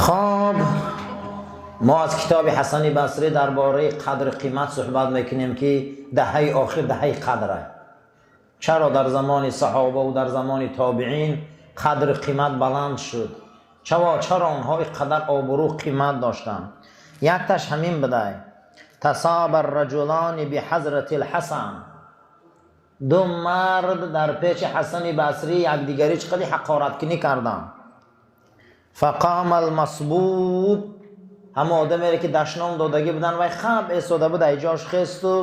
Хоб, мо аз китоби Ҳасани Басрӣ дар бораи қадру қимат суҳбат мекунем, ки даҳаи охир даҳаи қадр аст. Чаро дар замони саҳоба ва дар замони тобеин қадру қимат баланд шуд? Чаро онҳо ин қадар обрӯ қимат доштанд? Якташ ҳамин будай: тасаба арраҷулони биҳазрати лҳасан. Ду мард дар пеши Ҳасани Басрӣ якдигарӣ чӣ қадар ҳақораткунӣ карданд. Фақама алмасбуб, ҳама одамере ки дашном додагӣ буданд, вай хаб эстода буд, ай ҷош хесту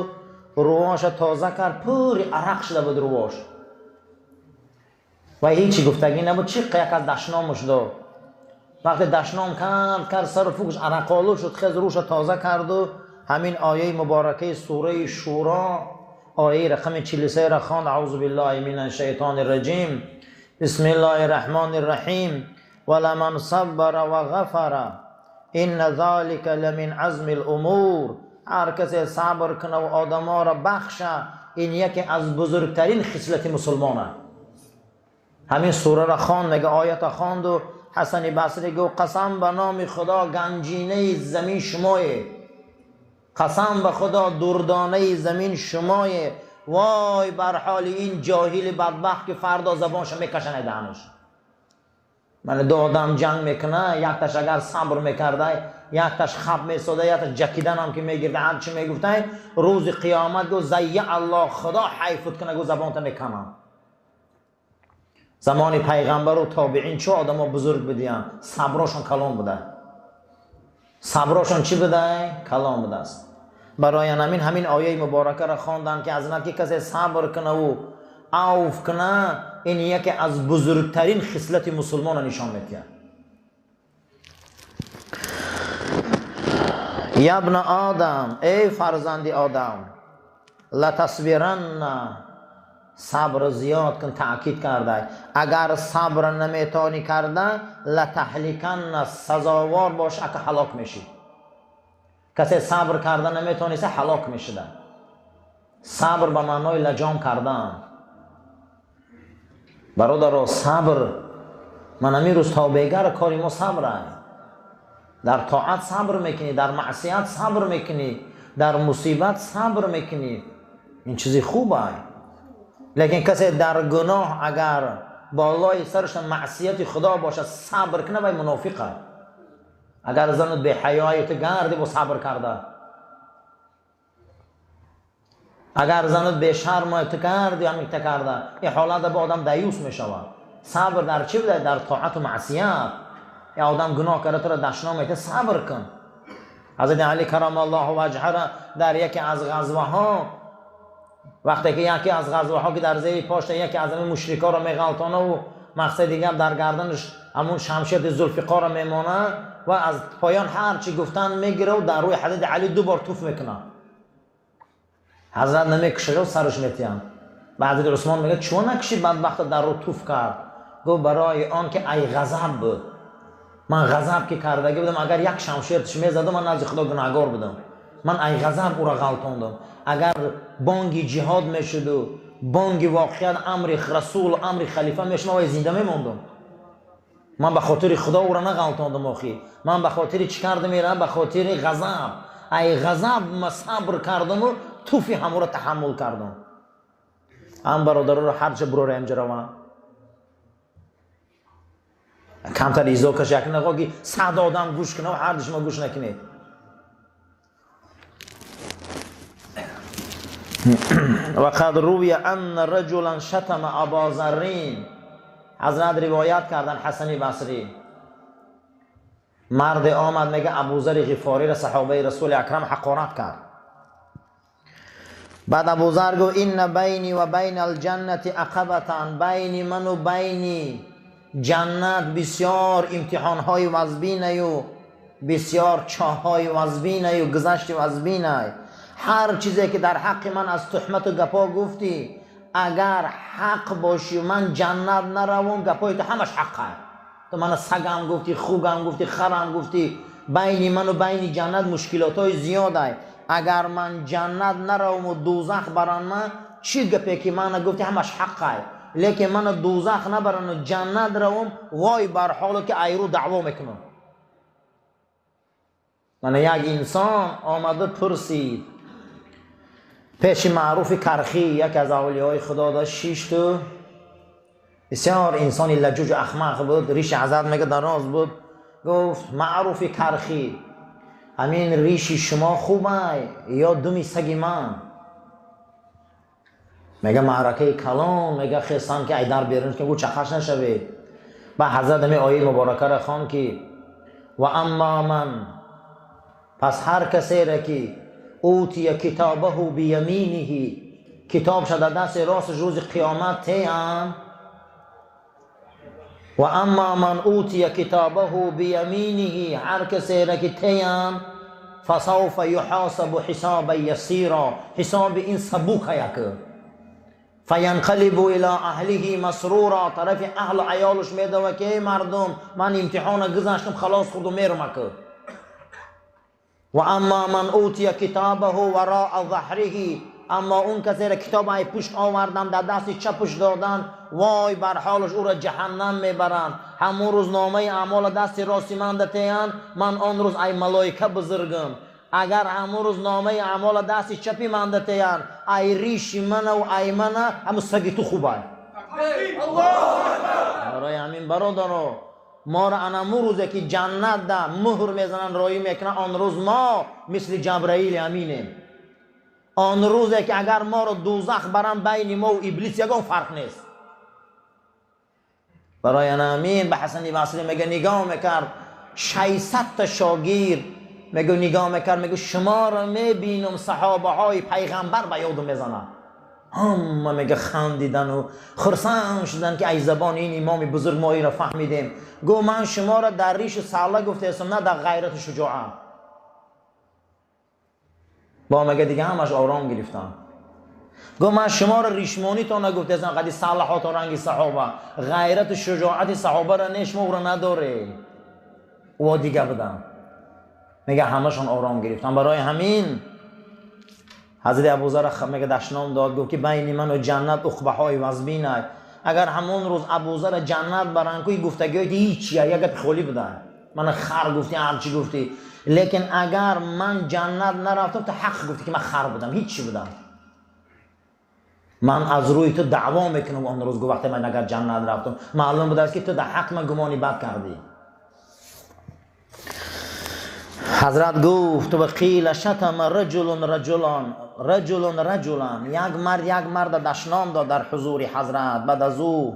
рувоша тоза кард, пури арақ шуда буд рувош. Вай ҳечи гуфтагӣ набуд, чӣ як аз дашномуш дод. Вақте дашном кард, сару фукш арақолу шуд, хез рӯша тоза карду ҳамин ояи муборакаи сураи Шуро, ояи рақами 43-ро хонд: аузу биллаҳи мин ашшайтони раҷим, бисмиллаҳи раҳмони раҳим, валаман саббара ва ғафара инна залика ламин азми лумур. Ҳар касе сабр кунаву одаморо бахша, ин яке аз бузургтарин хислати мусулмон аст. Ҳамин сураро хонд, мега оята хонду Ҳасани Басрӣ гуфт: қасам ба номи Худо, ганҷинаи замин шумое, қасам ба Худо, дурдонаи замин шумое. Вой бар ҳоли ин ҷоҳили бадбахт, ки фардо забонша мекашанд даҳанаш. Мана ду одам ҷанг мекуна, якташ агар сабр мекардай, якташ хаб месода, якташ ҷакиданам ки мегирда, ҳар чи мегуфтай, рӯзи қиёмат гуфт: зайя Аллоҳ, Худо ҳайфут куна, гуфт забонта меканам. Замони пайғамбару тобеин чӣ одамо бузург будиянд? Саброшон калон буда. Саброшон чӣ будай? Калон будааст. Барои ҳамин ояи муборакаро хонданд, ки аз ки касе сабр кунаву авф куна, ин яке аз бузургтарин хислати мусулмонро нишон медиҳад. Ябна одам, эй фарзанди одам, латасбиранна, сабр зиёд кун, таъкид кардай. Агар сабр наметонӣ карда, латаҳликанна, сазовор бош, ака ҳалок мешӣ. Касе сабр карда наметониста, ҳалок мешуда. Сабр ба маънои лаҷом кардан. Бародаро, сабр, ман ҳамин рӯз тобегар кори мо сабр аст. Дар тоат сабр мекунӣ, дар маъсият сабр мекунӣ, дар мусибат сабр мекунӣ. Ин чизи хуб аст. Лекин касе дар гуноҳ агар болои сараш маъсияти Худо бошад, сабр кунад, вай мунофиқ аст. Агар занат беҳаёи ту гарди бо сабр карда, агар занат бешармои ту гарди ҳамикта карда, ин ҳолат бо одам даюс мешавад. Сабр дар чӣ буда? Дар тоату маъсият. Я одам гуноҳ карда, туро дашном медиҳад, сабр кун. Ҳазрати Али карамаллоҳу ваҷҳара дар яке аз ғазваҳо, вақте ки яке аз ғазваҳо ки дар зери пошта яке аз ҳамин мушрикоро меғалтонаву мақсади гап дар гарданаш ҳамун шамшери Зулфиқорро мемонад ва аз поён ҳар чӣ гуфтан мегираву дар рӯи ҳазрати Али ду бор туф мекунад. Ҳазрат намекушад, сараш метиҳанд. Ба ҳазрати Усмон мегӯяд: чӯ накушӣ бадбахта дар рӯ туф кард? Гуфт: барои он ки ай ғазаб буд. Ман ғазаб ки кардагӣ будам, агар як шамшертиш мезадам, ман назди Худо гунаҳгор будам. Ман ай ғазаб ӯро ғалтондам. Агар бонги ҷиҳод мешуду бонги воқеат амри расул, амри халифа мешуд, ман вай зинда мемондам. Ман ба хотири Худо ӯро нағалтондам. Охи ман ба хотири чӣ кардам? Ира ба хотири ғазаб. Ай ғазаб ма сабр кардаму туфи ҳамуро таҳаммул кардам. Ам бародароро ҳарча бурораям ҷараван камтар изо каш, як нақо ки 100 одам гӯш кунав, ҳарду шумо гӯш накунед. Вақад рувия анна раҷулан шатама Або Заррин. Ҳазрат ривоят кардан Ҳасани Басрӣ: марде омад, мега, Абузари Ғифориро, саҳобаи Расули Акрам, ҳақорат кард. Баъд Абузар гуфт: инна байни ва байна алҷаннати ақабатан, байни ману байни ҷаннат бисёр имтиҳонҳои вазбинаю, бисёр чоҳҳои вазбинаю, гузашти вазбинай. Ҳар чизе ки дар ҳаққи ман аз туҳмату гапҳо гуфтӣ, агар ҳақ бошӣ, ман ҷаннат наравум, гапҳои ту ҳамаш ҳақ аст. Ту мана сагам гуфтӣ, хугам гуфтӣ, харам гуфтӣ, байни ману байни ҷаннат мушкилотҳои зиёдай. Агар ман ҷаннат наравуму дӯзах барам, чӣ гапе ки мана гуфтӣ ҳамаш ҳаққай. Лекин мана дӯзах набарану ҷаннат равум, вой бар ҳоло ки айру даъво мекунам. Мана як инсон омада пурсид пеши Маъруфи Кархӣ, яке аз авлиёи Худо дошт, шишту бисёр инсони лаҷуҷу ахмақ буд, риши ҳазрат мега дароз буд. Гуфт: Маъруфи Кархӣ, ҳамин риши шумо хубай ё думи саги ман? Мега маъракаи калон, мега хестан ки айдар берун ки ӯ чақаш нашавед. Ба ҳазрат ҳамин ояи муборакаро хон ки ва амма ман, пас ҳар касеро ки утия китобаҳу бияминиҳи, китобша дар дасти росташ рӯзи қиёмат теянд. Ва амма ман утия китобаҳу бияминиҳи, ҳар касеро ки теянд, фасавфа юҳосабу ҳисобан ясиро, ҳисоби ин сабука як. Фаянқалибу ило аҳлиҳи масруро, тарафи аҳлу аёлуш медава ки эй мардум, ман имтиҳона гузаштам, халос хурду мерумаку. Ва амма ман утия китобаҳу вароа заҳриҳи, аммо он касеро китоб ай пушт овардан, дар дасти чапуш додан, вой бар ҳолаш, ӯро ҷаҳаннам мебаранд. Ҳамон рӯз номаи аъмола дасти рости ман датеянд, ман он рӯз ай малоика бузургам. Агар ҳамон рӯз номаи аъмола дасти чапи ман датеянд, ай риши манаву ай мана ҳамун саги ту хубай. Барои ҳамин бародаро, моро анамун рӯзе ки ҷаннат да муҳр мезананд, роӣ мекунанд, он рӯз мо мисли Ҷабраили аминем. Он рӯзе ки агар моро дӯзах баранд, байни мо ва иблис ягон фарқ нест. Барои анамин ба Ҳасани Басрӣ мега нигоҳ мекард, 600 та шогирд мегӯ нигоҳ мекард, мегӯ шуморо мебинам, саҳобаҳои пайғамбар ба ёдум мезанад. Ҳама мега хандидану хурсанд шуданд ки ай забони ин имоми бузург мо инро фаҳмидем. Гӯ ман шуморо дар ришу салла гуфтаестам, на дар ғайрату шуҷоат. Бо мега дига ҳамаш ором гирифтанд. Гӯ ман шуморо ришмонитон нагуфтаестам, қади саллаҳотон ранги саҳоба, ғайрату шуҷоати саҳобаро не, шумо ӯро надоред. Ӯ дига буданд. Мега ҳамашон ором гирифтанд. Барои ҳамин ҳазрати Абузар мега дашном дод, гуфт ки байни ману ҷаннат уқбаҳои вазбинай. Агар ҳамон рӯз Абузара ҷаннат баранд, ку гуфтагиҳои ҳичия, як гапи холӣ буда. Мана хар гуфтӣ, ҳарчи гуфтӣ. Лекин агар ман ҷаннат нарафтам, ту ҳақ гуфтӣ ки ман хар будам, ҳичи будам. Ман аз рӯи ту даъво мекунам он рӯз, гу вақте ман агар ҷаннат рафтам, маълум будааст ки ту дар ҳақ ман гумони бад кардӣ. Ҳазрат гуфт: ва қила шатама раҷулун раҷулан, раҷулун раҷулан, як мард як марда дашном дод дар ҳузури ҳазрат. Баъд аз ӯ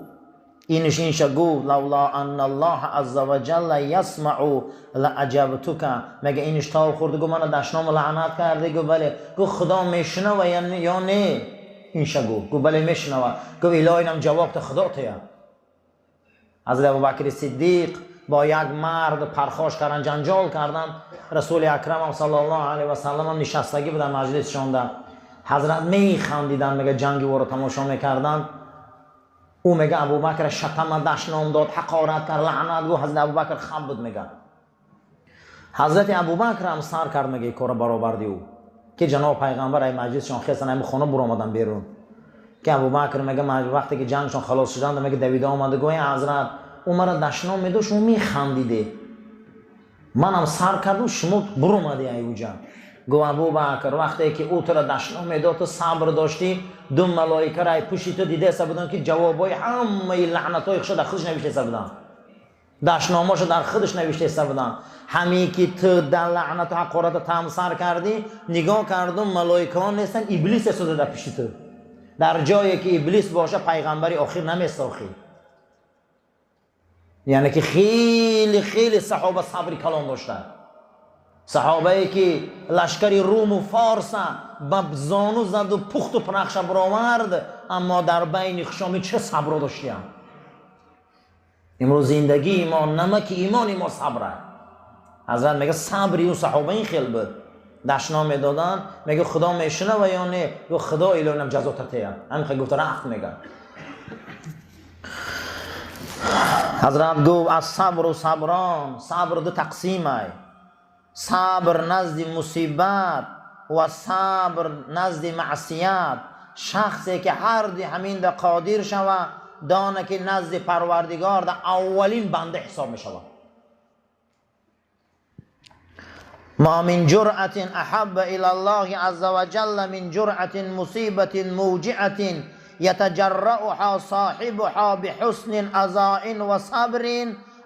инш инша гуфт: лавла анна аллоҳа азза ва ҷалла ясмау лааҷабтука. Мега инш тов хӯрд, гуфт мана дашному лаънат кардӣ? Гуфт бале. Гуфт худо мешунава ё не? Инша гуфт. Гуфт бале мешунава. Гуфт илоҳи инам ҷавоб та худо тая. Ҳазрати Абубакри Сиддиқ бо як мард пархош кардан, ҷанҷол кардан. Расули акрамам саллаллоҳу алайҳи васалламам нишастагӣ буданд маҷлисшонда. Ҳазрат механдиданд, мега ҷанги ӯро тамошо мекарданд. Ӯ мега Абубакр шатама дашном дод, ҳақорат кард, лаънат гуфт. Ҳазрати Абубакр хаб буд мега. Ҳазрати Абубакр ҳам сар кард мега ин корро баробарди ӯ. Ки ҷаноб пайғамбар ай маҷлисшон хестан, ай хона буромадан берун. Ки Абубакр мега вақте ки ҷангшон халос шуданд, мега давида омада гӯ: эй ҳазрат, ӯ мара дашном медод, шумо механдиде. Манам сар кардум, шумо буромади ай уҷа. Гӯ Абубакр, вақте ки ӯ туро дашном медод, ту сабр доштӣ, ду малоикаро ай пушти ту дидаеса буданд ки ҷавобҳои ҳамаи лаънатҳои худшо дар худаш навиштаеса буданд, дашномошо дар худаш навиштаеса буданд. Ҳамин ки ту дар лаънату ҳақората тамсар кардӣ, нигоҳ кардум, малоикаҳо нестанд, иблис эстода дар пушти ту. Дар ҷое ки иблис боша, пайғамбари охир намесохӣ. Яъне ки хеле хеле саҳоба сабри калон доштанд. Саҳобае ки лашкари Руму Форса ба зону заду пухту пирахша баровард, аммо дар байни хушоми чӣ сабро доштиям. Имрӯз зиндагии мо, намаки имони мо сабра. Ҳазрат мега сабри ӯ саҳоба ин хел буд. Дашном медоданд, мега худо мешунава ё не? Гӯ худо илоҳинам ҷазо татея. Ҳамин хел гуфта рафт мега. Ҳазрат гуфт: аз сабру саброн, сабр ду тақсимай. Сабр назди мусибат ва сабр назди маъсият. Шахсе ки ҳар ди ҳаминда қодир шава, дона ки назди Парвардигор да аввалин банда ҳисоб мешавад. ما من جرأة أحب إلى الله عز وجل من جرأة مصيبة موجعة يتجرأها صاحبها بحسن أزاء وصبر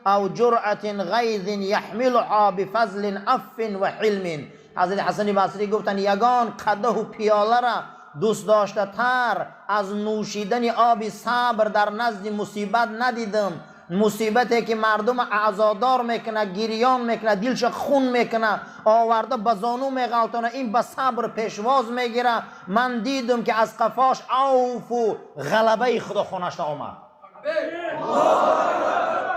أو جرأة غيظ يحملها بفضل عفو وحلم. حضرت حسن بصری گفتن یگان قدح و پیاله را دوست داشته تر از نوشیدن آب صبر در نزد مصیبت ندیدم. مصیبتی که مردم عزادار میکنه، گریان میکنه، دلش خون میکنه، آورده به زانو میغلطانه، این به صبر پیشواز میگیره. من دیدم که از قفاش عوف و غلبه خدا خونش آمد.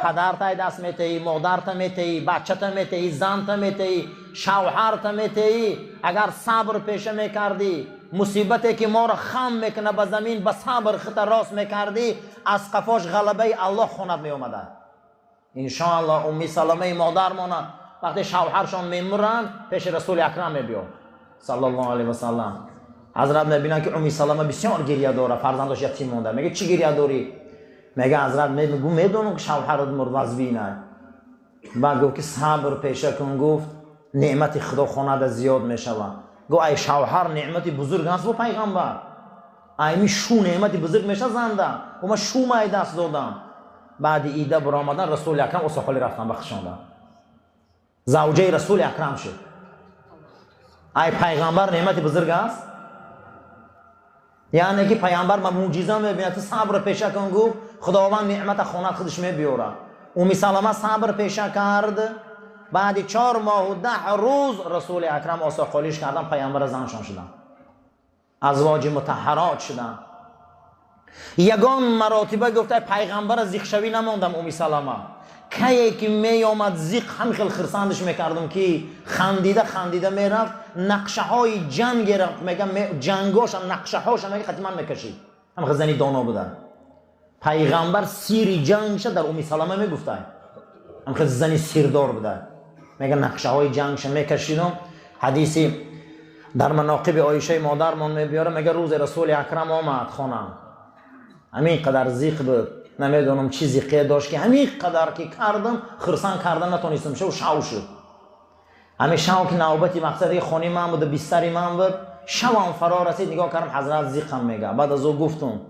پدرت دست میتهی، مادرت میتهی، بچه‌ت میتهی، زنت میتهی، شوهرت میتهی. اگر صبر پیشه میکردی، مصیبتی که ما را خم میکنه به زمین، به صبر خط راست میکردی، از قفاش غلبه الله خونت میومده. انشاءالله امی سلمه مادرمانه وقتی شوهرشان میمرن پیش رسول اکرم میبیاد صلی الله علیه و سلم. حضرت میبینن که امی سلمه بسیار گریه داره، فرزندش یتیم مونده. میگه چی گریه داری؟ میگه حضرت میدونم که شوهرت مرد وزوینه. بعد گفت که صبر پیشه کن. گفت نعمت خدا خانه زیاد میشود. گفت ای شوهر نعمت بزرگ است با پیغمبر، ای می شو نعمت بزرگ میشه زنده و من شو مای دست دادم. بعد ایده برآمدن رسول اکرم اسخالی رفتن بخشاندن، زوجه رسول اکرم شد. ای پیغمبر نعمت بزرگ است، یعنی که پیغمبر ما معجزه میبیند. صبر پیشه کن. گفت خداوند نعمت خانه خودش میبیاره. امی سلمه صبر پیشه کرد. بعد 4 ماه و 10 روز رسول اکرم آساقالیش کردن، پیامبر زنشان شدن، ازواج مطهرات شدن. یگان مراتبه گفته پیغمبر زیق شوی نماندم امی سلمه. کی که می آمد زیق هم خیلی خرسندش میکردم که خندیده خندیده میرفت. نقشه های جنگ را میگم، جنگاش هم نقشه هاش هم میگه حتما میکشید. هم خزنی دانا بودن. پیغمبر سیر جنگش در امی سلمه میگفته، هم خیلی زنی سیردار بوده. میگه نقشه های جنگش میکشیدم. حدیثی در مناقب عایشه مادرمان میبیاره، میگه روز رسول اکرم آمد خانم، همین قدر زیق بود، نمیدونم چی زیقه داشت که همین قدر که کردم خرسان کردن نتونستم، شو شو شد. همین شو که نوبتی مقصد خانه من بود، بستری من بود، شو هم فرا رسید. نگاه کردم حضرت زیقم میگه. بعد از او گفتم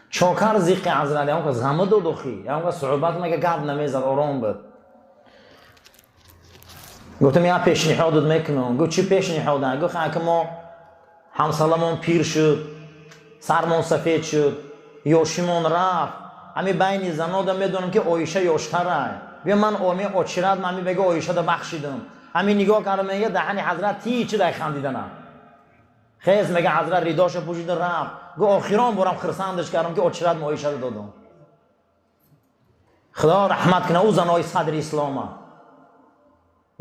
چاکر زیق حضرت، هم که غم داد اخی، هم که صحبت میگه گپ نمیزد، آرام بود. گفتم یا پیشنهاد میکنم. گفت چی پیشنهاد؟ گفت که ما همسالمون پیر شد، سرمون سفید شد، یاشیمون رفت، همین بین زنا میدونم که عایشه یاشتره، بیا من اومی اچرت من بگه عایشه دا بخشیدم. همین نگاه کردم میگه دهن حضرت تی چه دای خندیدنم. خیز میگه حضرت ریداشو پوشید رفت. گفت آخران برم خرسندش کردم که اچرت ما عایشه دادم. خدا رحمت کنه او زنای صدر اسلامه.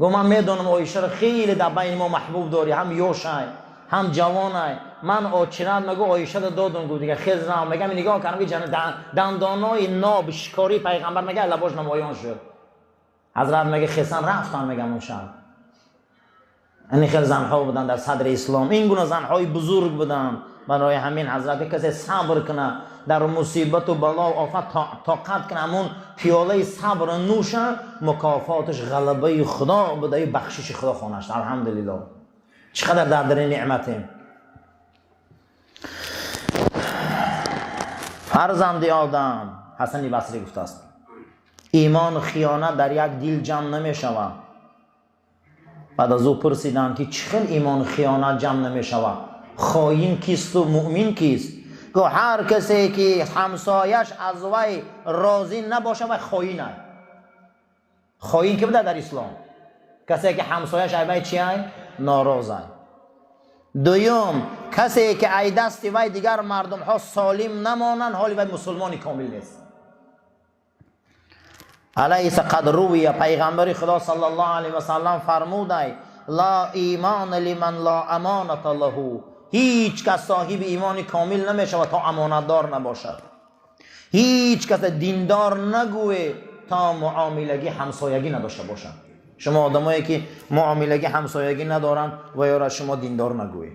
گفت من میدونم عایشه رو خیلی در بین ما محبوب داری، هم یوشای هم جوانای، من اچرت میگه عایشه رو دادم. گفت دیگه خیز رفت. میگم نگاه کردم که دندانای ناب شکاری پیغمبر میگه لباش نمایان شد. حضرت میگه خیسان رفتن. میگم اون شب این خیلی زنها بودن در صدر اسلام، این گونه زنهای بزرگ بودن. برای همین حضرت کسی صبر کنه در مصیبت و بلا و آفت طاقت کنه، همون پیاله صبر نوشه، مکافاتش غلبه خدا بوده، بخشش خدا خانش. الحمدلله چقدر در در نعمتیم. فرزند آدم، حسن بصری گفته است ایمان و خیانت در یک دل جمع نمی شود. بعد از او پرسیدند که چخیل ایمان و خیانت جمع نمی شود، خائن کیست و مؤمن کیست؟ گفت هر کسی که همسایش از وی راضی نباشه وی خائن است. خائن که بوده در اسلام؟ کسی که همسایش از وی چیه؟ ناراض است. دوم، کسی که ای دست وی دیگر مردم ها سالم نمانند، حالی وی مسلمانی کامل نیست. الیس قد روی، پیغمبر خدا صلی الله علیه و سلم فرموده لا ایمان لمن لا امانت له. هیچ کس صاحب ایمان کامل نمیشه تا امانتدار نباشد. هیچ کس دیندار نگوه تا معاملگی همسایگی نداشته باشد. شما آدمایی که معاملگی همسایگی ندارن و یا را شما دیندار نگویی.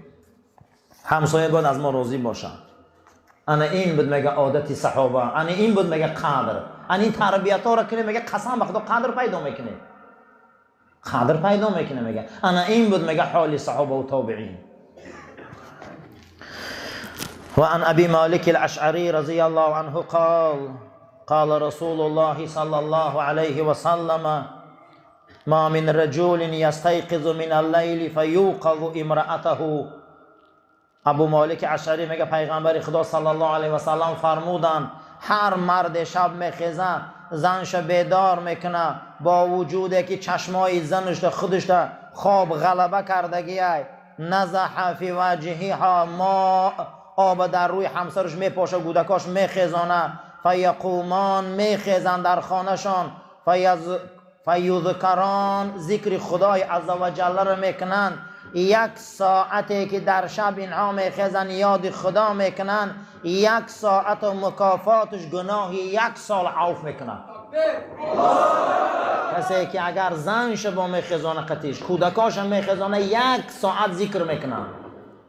همسایه باید از ما راضی باشد. انا این بود میگه عادت صحابه، انا این بود میگه قدر، انا این تربیت ها را کنه میگه قسم به خدا قدر پیدا میکنه. Қадр пайдо мекунад, мега. Ана ин буд, мега, ҳоли саҳоба ва тобеин. وعن أبي مالك الأشعري رضي الله عنه قال قال رسول الله صلى الله عليه وسلم ما من رجل يستيقظ من الليل فيوقظ امرأته. ابو مالک اشعری میگه پیغمبر خدا صلی الله علیه و سلم فرمودند هر مرد شب میخیزه زنش بیدار میکنه با وجود که چشمای زنش خودش خواب غلبه کردگیه، نزح فی وجهها ما، آب در روی همسرش میپاشه، گودکاش میخیزانه، فیقومان میخیزن در خانهشان، فیذکران ذکر خدای عزوجل را میکنن. یک ساعتی که در شب اینها میخیزن یاد خدا میکنن، یک ساعت و مکافاتش گناهی یک سال عفو میکنن. کسی که اگر زنش با میخیزانه قطیش کودکاش میخیزانه، یک ساعت ذکر میکنن،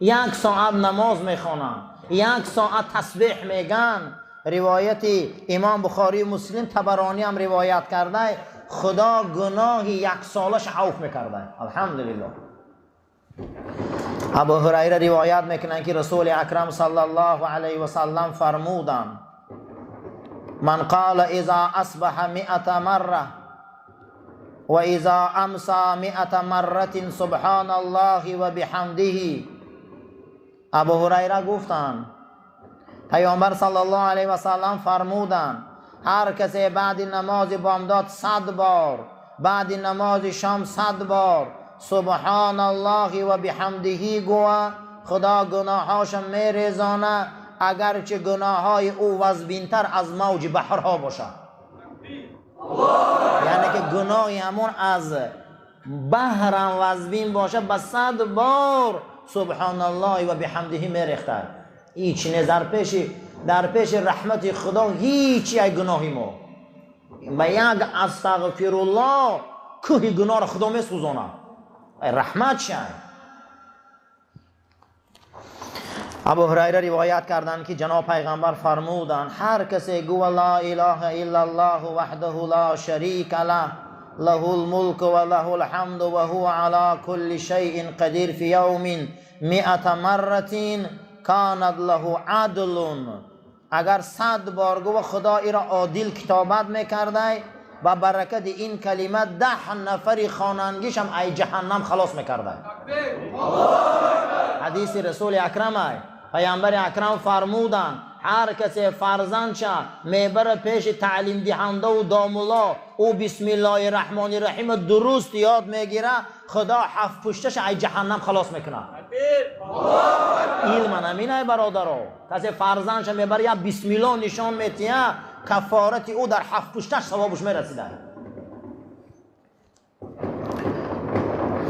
یک ساعت نماز میخوانن، یک ساعت تسبیح میگن. روایت امام بخاری مسلم طبرانی هم روایت کرده، خدا گناهی یک سالش عفو میکرده. الحمدلله. ابو هریره روایت میکنن که رسول اکرم صلی الله علیه و سلم فرمودند من قال اذا اصبح 100 مره و اذا امسى 100 مره سبحان الله و بحمده. ابو هریره گفتند پیامبر صلی الله علیه و سلم فرمودند هر کسی بعد نماز بامداد 100 بار، بعد نماز شام 100 بار سبحان الله و بحمده گوه، خدا گناهاش میریزانه اگرچه گناههای او وزبینتر از موج بحرها باشه. یعنی که گناهی همون از بحرم وزبین باشه، به 100 بار سبحان الله و بحمده میریخته. هیچ نه در پیش رحمت خدا هیچ یک گناهی ما به یک استغفر الله کوه گناه را خدا میسوزانه. رحمت شد. ابو هریره روایت کردند که جناب پیغمبر فرمودند هر کسی گو لا اله الا الله وحده لا شریک له له الملک و له الحمد و هو علی كل شیء قدیر فی یوم 100 مره کانت له عدل. اگر 100 بار گو خدا ای را عادل کتابت میکرده و برکت این کلمه 10 نفر خوانندگیش هم ای جهنم خلاص میکرده. حدیث رسول اکرم، پیامبر اکرم فرمودند هر کسی فرزندش میبره پیش تعلیم دهنده و داملا، او بسم الله الرحمن الرحیم درست یاد میگیره، خدا 7 پشتش ای جهنم خلاص میکنه. علم همینه برادرو، کسی فرزندش میبره یا بسم الله نشان میتیه، کفارت او در 7 پشتش ثوابش میرسیده.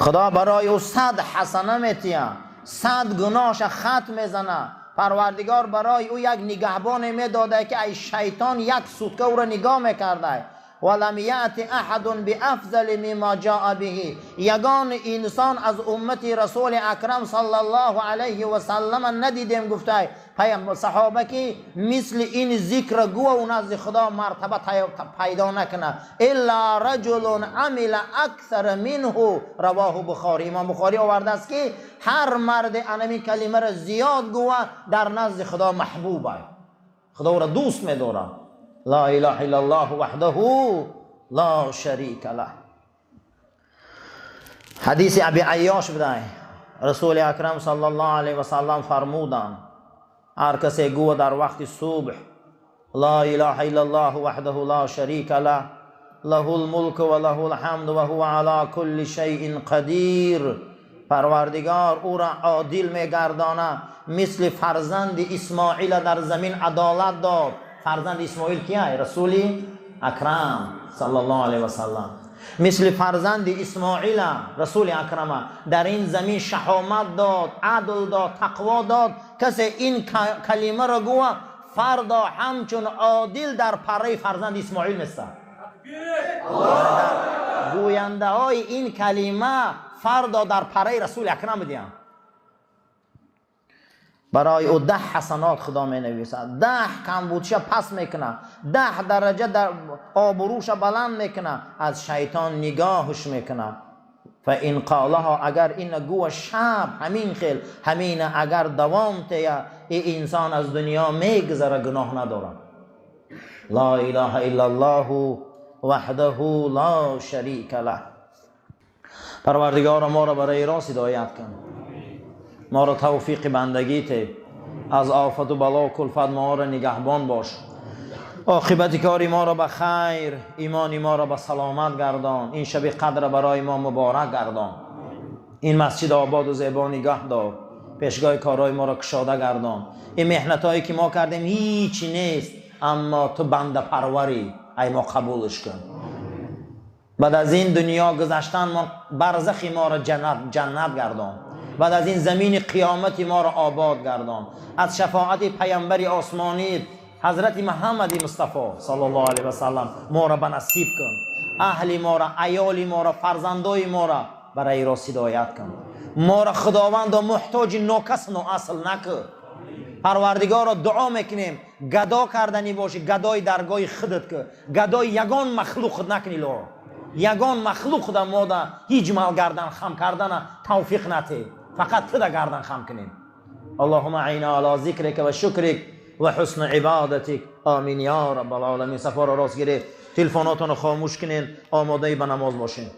خدا برای او 100 حسنه میتیه، 100 گناهش خط میزنه. پروردگار برای او یک نگهبان میداده که ای شیطان یک سوتکه او را نگاه میکرده. ولم یأت احد بافضل مما جاء به. یگان انسان از امت رسول اکرم صلی الله علیه و سلم ندیدیم گفته پیامبر صحابه که مثل این ذکر گو و نزد خدا مرتبه پیدا نکنه الا رجل عمل اکثر منه. رواه بخاری. امام بخاری آورده است که هر مرد انمی کلمه را زیاد گوه در نزد خدا محبوبه، خدا او را دوست می‌داره. لا اله الا الله وحده لا شریک له. حدیث ابی عیاش بوده، رسول اکرم صلی الله علیه و سلم فرمودند هر کسی گو در وقت صبح لا اله الا الله وحده لا شریک له له الملک و له الحمد و هو علی کل شیء قدیر، پروردگار او را عادل میگردانه مثل فرزند اسماعیل در زمین عدالت داد. فرزند اسماعیل کیه؟ رسول اکرم صلی الله علیه و سلم. مثل فرزند اسماعیل رسول اکرم در این زمین شهامت داد، عدل داد، تقوا داد. کسی این کلمه را گوه فردا همچون عادل در پره فرزند اسماعیل مثل. گوینده های این کلمه فردا در پره رسول اکرم بدیم. برای او 10 حسنات خدا می نویسد، 10 کمبودشه پس میکنه، 10 درجه در آبروش بلند میکنه، از شیطان نگاهش میکنه. Фаин қолаҳо, агар ина гӯва шаб ҳамин хел ҳамина агар давом тея, и инсон аз дунё мегузара, гуноҳ надорад. Ла илаҳа иллаллоҳу ваҳдаҳу ла шарика лаҳ. Парвардигоро, моро барои рост ҳидоят кун, моро тавфиқи бандагӣ те, аз офату бало кулфат моро нигаҳбон бош, оқибати кори моро ба хайр, имони моро ба саломат гардон, ин шаби қадр барои мо муборак гардон, ин масҷид ободу зебо нигаҳ дор, пешгоҳи корҳои моро кушода гардон. Ин меҳнатҳое ки мо кардем ҳичи нест, аммо ту бандапарварӣ, ай мо қабулш кун. Баъд аз ин дунё гузаштан мо барзахи моро ҷаннат гардон, баъд аз ин замини қиёмати моро обод гардон, аз шафоати паямбари осмонӣ ҳазрати Муҳаммади Мустафо саллаллоҳу алайҳи васаллам моро ба насиб кун, аҳли моро, аёли моро, фарзандои моро барои рост ҳидоят кун. Моро худовандо муҳтоҷи нокас ноасл накун. Парвардигоро дуо мекунем, гадо карданӣ бошӣ, гадои даргоҳи худат кун, гадои ягон махлуқ накунӣ. Ло ягон махлуқ да мода ҳеҷ мал гардан хам кардана тавфиқ нате, фақат туда гардан хам кунем. Аллоҳума аина ала зикрика ва шукрик ва ҳусни ибодатик. Амин ё раббал оламин. Сафоро рост гиред, телефонотонро хомӯш кунед, омодаи ба намоз бошед.